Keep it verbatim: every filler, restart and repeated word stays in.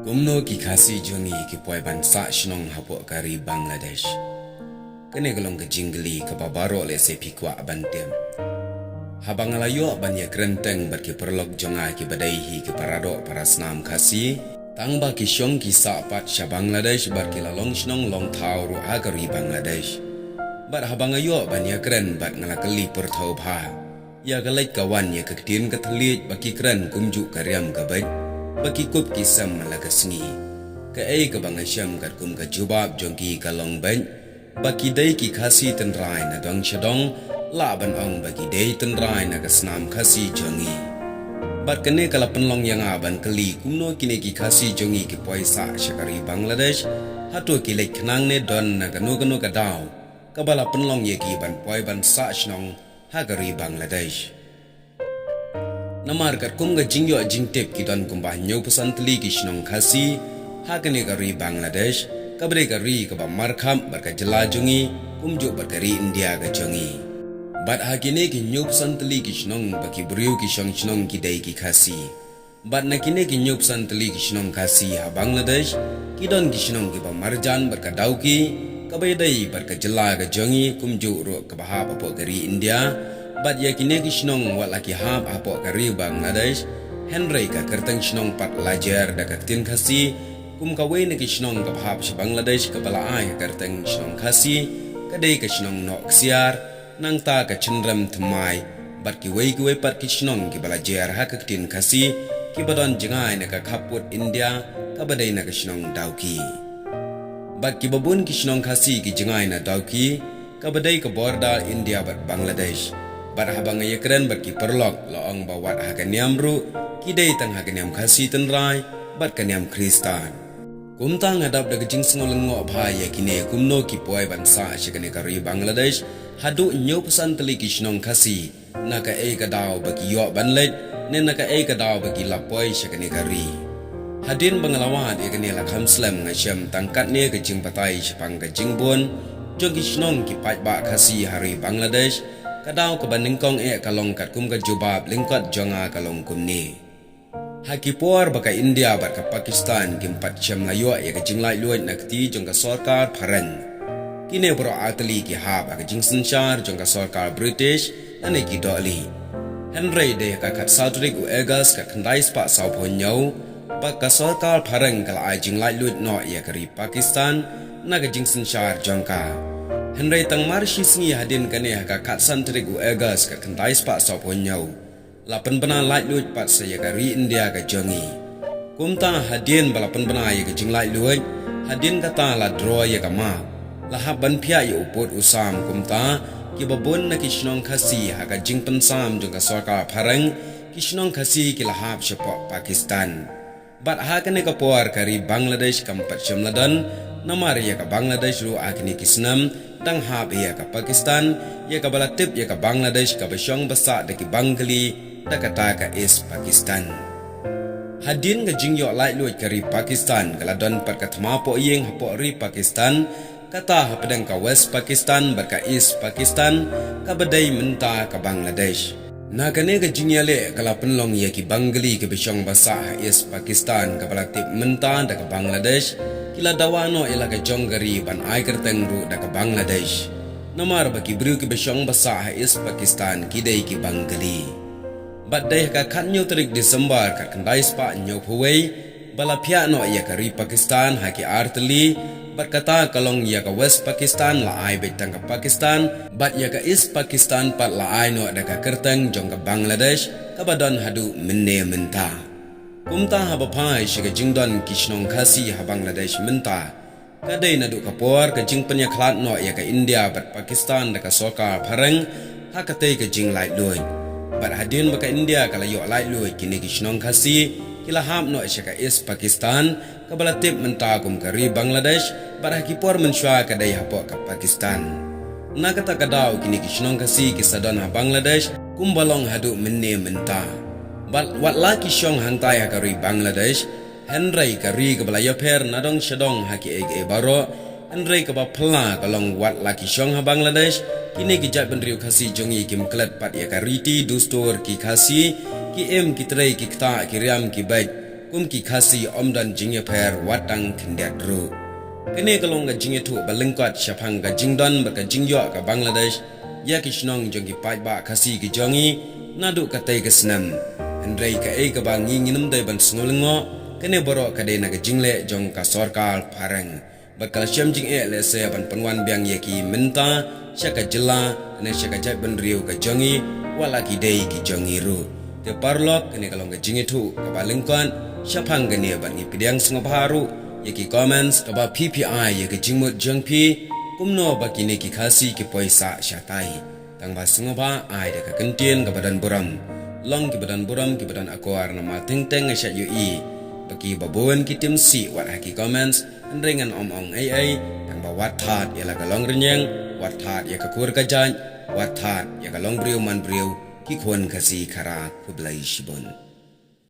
Kumno ki Khasi jong ngi ki poi ban sah shnong hapoh ka ri Bangladesh? Kane ka long ka jingkylli kaba baroh lehse phi kwah ban tip. Haba nga la ïoh ban ïakren teng bad ki paralok jong nga kiba dei hi ki paradoh parasnam Khasi, tang ba ki shong ki sah pat sha Bangladesh bad ki la long shnong long thaw ruh ha ka ri Bangladesh. Bad haba nga ïoh ban ïakren bad nga la kylli pyrthew bha ïa ka leit ka wan ïa ka ktien ka thylliej ba ki kren kumjuh ka riam ka beit, ba ki kup ki sem man la ka sngi. Kaei kaba nga shem katkum ka jubab jong ki ka long beit ba ki dei ki Khasi tynrai na dong sha dong, lah ban ong ba ki dei tynrai na ka snam Khasi jong ngi. Bad kane ka la pynlong ïa nga ban kylli kumno kine ki Khasi jong ngi ki poi sah sha ka ri Bangladesh, hato ki leit khnang ne don na kano kano ka daw kaba la pynlong ïa ki ban poi ban sah shnong ha ka ri Bangladesh. Namar katkum ka jingïoh jingtip ki don kumba hynñiewphew san tylli ki shnong Khasi ha kane ka ri Bangladesh, kaba dei ka ri kaba markhap bad ka jylla jong ngi kumjuh bad ka ri India ka jong ngi. Bad ha kine ki hynñiewphew san tylli ki shnong ba ki briew ki shong shnong ki dei ki Khasi. Bad na kine ki hynñiewphew san tylli ki shnong Khasi ha Bangladesh, ki don ki shnong kiba marjan bad ka Dawki, kaba ïadei bad ka jylla ka jong ngi kumjuh ruh kaba hap hapoh ka ri India. Bad ïa kine ki shnong wat la ki hap hapoh ka ri Bangladesh, hynrei ka kyrteng shnong pat la jer da ka ktien Khasi. Kum kawei na ki shnong kaba hap sha Bangladesh kaba la ai ka kyrteng shnong Khasi ka dei ka shnong Nohksiar, nangta ka Chynrem Thymmai, bad kiwei kiwei pat ki shnong kiba la jer ha ka ktien Khasi, kiba don jngai na ka khappud India, kaba dei na ka shnong Dawki. Bad kiba bun ki shnong Khasi ki jngai na Dawki, kaba dei ka border India bad Bangladesh. Bad haba nga ïakren bad ki paralok la ong ba wat ha ka niam ruh ki dei tang ha ka niam Khasi tynrai bad ka niam Khristan. Kumta nga dap da ka jingsngew lyngngoh bha ïa kine kumno ki poi ban sah sha kane ka ri Bangladesh, haduh hynñiewphew san tylli ki shnong Khasi, na kaei ka daw ba ki ïoh ban leit, ne na kaei ka daw ba ki la poi sha kane ka ri. Hadien ba nga la wad ïa kane la kham slem nga shem tang katne ka jingbatai shaphang ka jingbun jong ki shnong ki paidbah Khasi ha ri Bangladesh, ka daw kaba nyngkong eh ka long katkum ka jubab lyngkot jong nga ka long kumne. Ha ki por ba ka India bad ka Pakistan kim pat shem la ïoh ïa ka jinglaitluid na kti jong ka sorkar phareng, kine baroh artylli ki hap ha ka jingsynshar jong ka sorkar British lane ki dohlieh. Hynrei dei ha ka khatsaw tarik u August ka khyndai spah sawphew hynñiew ba ka sorkar phareng ka la ai jinglaitluid noh ïa ka ri Pakistan na ka jingsynshar jong ka. Hynrei tang mar shi sngi hadien kane ha ka khatsan tarik u August ka khyndai spah sawphew hynñiew, la pynbna laitluid pat sa ïa ka ri India ka jong ngi. Kumta hadien ba la pynbna ïa ka jinglaitluid, hadien kata la draw ïa ka map, la hap ban phiah ïa u pud u sam. Kumta kiba bun na ki shnong Khasi ha ka jingpynsam jong ka sorkar phareng, ki shnong Khasi ki la hap shapoh Pakistan. Bad ha kane ka por ka ri Bangladesh kam pat shem la don, namar ïa ka Bangladesh ruh ha kine ki snem dang hap ïa ka Pakistan, ïa kaba la tip ïa ka Bangladesh kaba shong ba sah da ki Bangali da kata ka East Pakistan. Hadien ka jingïoh laitluid ka ri Pakistan ka la don pat ka thma pohïing hapoh ri Pakistan, kata hapdeng ka West Pakistan bad ka East Pakistan, kaba dei mynta ka Bangladesh. Na kane ka jingïaleh ka la pynlong ïa ki Bangali kiba shong ba sah ha East Pakistan kaba la tip mynta da ka Bangladesh, ki la dawa noh ïa la ka jong ka ri ban ai kyrteng ruh da ka Bangladesh. Namar ba ki briew kiba shong ba sah ha East Pakistan ki dei ki Bangali. Bad dei ha ka khathynñiew tarik December ka khyndai spah hynñiewphew wei, ba la phiah noh ïa ka ri Pakistan ha ki artylli, bad kata ka long ïa ka West Pakistan la ai beit tang ka Pakistan, bad ïa ka East Pakistan pat la ai noh da ka kyrteng jong ka Bangladesh, kaba don haduh mynne mynta. Kumta haba phai sha ka jingdon ki shnong Khasi ha Bangladesh mynta, ka dei naduh ka por ka jingpynïakhlad noh ïa ka India bad Pakistan da ka sorkar phareng ha katei ka jinglaitluid. Bad hadien ba ka India ka la ïoh laitluid, kine ki shnong Khasi ki la hap noh sha ka East Pakistan, kaba la tip mynta kum ka ri Bangladesh, bad ha ki por mynshuwa ka dei hapoh ka Pakistan. Na kata ka daw kine ki shnong Khasi ki sa don ha Bangladesh kumba long haduh mynne mynta. Bad wat la ki shong hangtai ha ka ri Bangladesh, hynrei ka ri kaba la ïapher na dong sha dong ha kiei kiei baroh, hynrei kaba phylla ka long wat la ki shong ha Bangladesh, kine ki jaitbynriew Khasi jong ngi kim klet pat ïa ka riti dustur ki Khasi, ki im ki trei ki ktah ki riam ki beit, kum ki Khasi ym don jingïapher wat tang khyndiat ruh. Kane ka long ka jingïathuh ba lyngkot shaphang ka jingdon bad ka jingïoh ka Bangladesh ïa ki shnong jong ki paidbah Khasi ki jong ngi naduh katei ka snem. Hynrei kaei kaba ngi ngim dei ban sngewlyngngoh, kane baroh ka dei na ka jingleh jong ka sorkar phareng. Bad ka la shem jingeh lehse ban pynwan biang ïa ki mynta sha ka jylla ne sha ka jaitbynriew ka jong ngi, wat la ki dei ki jong ngi ruh. Te paralok, kane ka long ka jingïathuh kaba lyngkot shaphang kane, bad ngi pdiang sngewbha ruh ïa ki comments kaba phi phi ai ïa ka jingmut jong phi, kumno ba kine ki Khasi ki poi sah shatai. Tang ba sngewbha ai da ka kyntien kaba don burom. Long kiba don burom, kiba don akor, namar teng teng nga shait ïohi ba kiba bun ki tim sih wat ha ki comments, hynrei ngan ym ong ei ei, tang ba wat thad ïa la ka long rynïeng, wat thad ïa ka kur ka jait, wat thad ïa ka long briew man briew, ki khun Khasi Khara. Khublei shibun.